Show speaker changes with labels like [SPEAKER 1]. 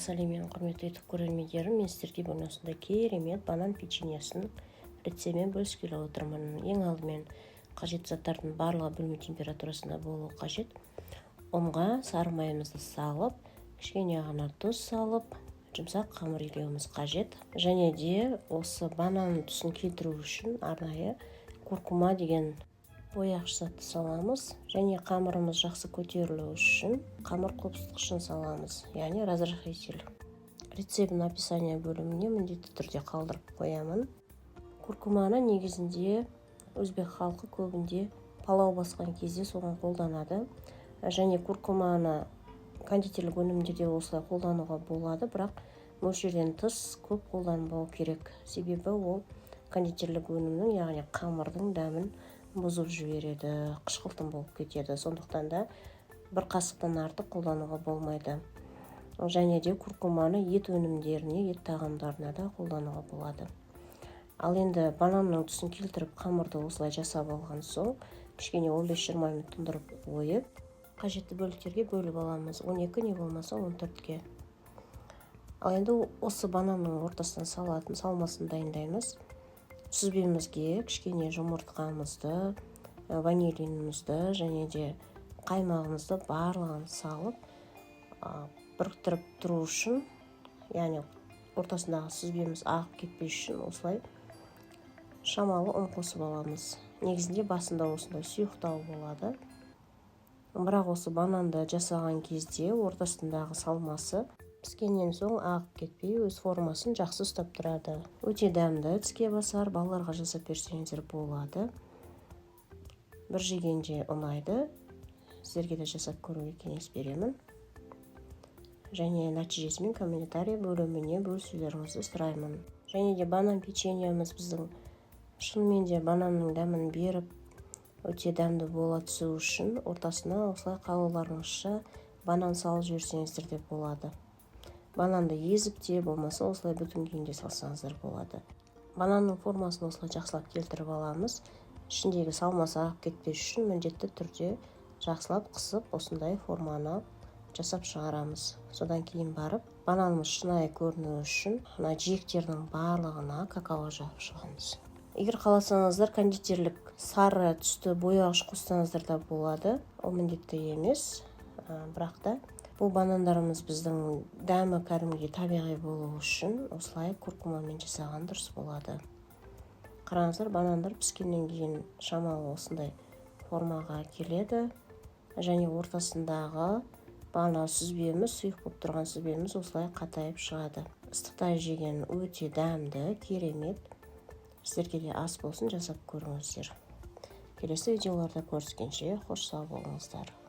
[SPEAKER 1] Сәлем, менің құрметті YouTube көрермендерім! Мен сіздерге бүгін осындай керемет банан печеньесінің рецептімен бөліскелі отырмын. Ең алдымен қажетті заттардың барлығы бөлме температурасында болуы қажет. Ұнға сары майымызды салып, кішкене ғана тұз салып, жұмсақ қамыр илеуіміз қажет. Және де осы банан түсін келтіру үшін арнайы куркума деген бояғыш затты саламыз. Және қамырымыз жақсы көтерілу үшін қамыр қопсытқышын саламыз, яғни разрыхлитель. Рецептін описание бөліміне міндетті түрде қалдырып қоямын. Куркуманы негізінде өзбек халқы көбінде палау басқан кезде соған қолданады. Және куркуманы кондитерлік өнімдерде осылай қолдануға болады, бірақ мөлшерден тыс көп қолданбау керек, себебі ол кондитерлік өнімнің, яғни қамырдың дәмін бұзып жібереді, қышқылтым болып кетеді. Сондықтан да бір қасықтан артық қолдануға болмайды. Және де куркуманы ет өнімдеріне, ет тағамдарына да қолдануға болады. Ал енді бананның түсін келтіріп, қамырды осылай жасап алған соң, кішкене 15-20 минут тұндырып қойып, қажетті бөліктерге бөліп аламыз, 12 не болмаса 14-ке. Ал енді осы бананның ортасына салатын салмасын дайындаймыз. Сүзбемізге кішкене жұмыртқамызды, ванилинімізді және де қаймағымызды барлығын салып, біріктіріп тұру үшін, яғни ортасындағы сүзбеміз ағып кетпес үшін осылай шамалы ұн қосып аламыз. Негізінде басында осындай сұйықтау болады, бірақ осы бананды жасаған кезде ортасындағы салмасы піскеннен соң ағып кетпей, өз формасын жақсы ұстап тұрады. Өте дәмді, тіске басар, балаларға жасап берсеңіздер болады, бір жегенде ұнайды. Сіздерге де жасап көруге кеңес беремін және нәтижесімен комментарий бөліміне бөлісулеріңізді сұраймын. Және де банан печеньеміз біздің шынымен де бананның дәмін беріп, өте дәмді бола түсу үшін ортасына осылай қалауларыңызша банан салып жіберсеңіздер де болады. Бананды езіп те, болмаса осылай бүтін күйінде салсаңыздар болады. Бананның формасын осылай жақсылап келтіріп аламыз. Ішіндегі салмасы ағып кетпес үшін міндетті түрде жақсылап қысып, осындай форманы жасап шығарамыз. Содан кейін барып бананымыз шынайы көріну үшін мына жиектердің барлығына какао жағып шығамыз. Егер қаласаңыздар, кондитерлік сары түсті бояғыш қоссаңыздар да болады, ол міндетті емес. Бірақ та бұл банандарымыз біздің дәмі кәдімгідей табиғи болу үшін осылай куркумамен жасаған дұрыс болады. Қараңыздар, банандар піскеннен кейін шамалы осындай формаға келеді және ортасындағы бағана сүзбеміз, сұйық болып тұрған сүзбеміз осылай қатайып шығады. Ыстықтай жеген өте дәмді, керемет. Сіздерге де ас болсын, жасап көріңіздер. Келесі видеоларда көріскенше, қош сау болыңыздар!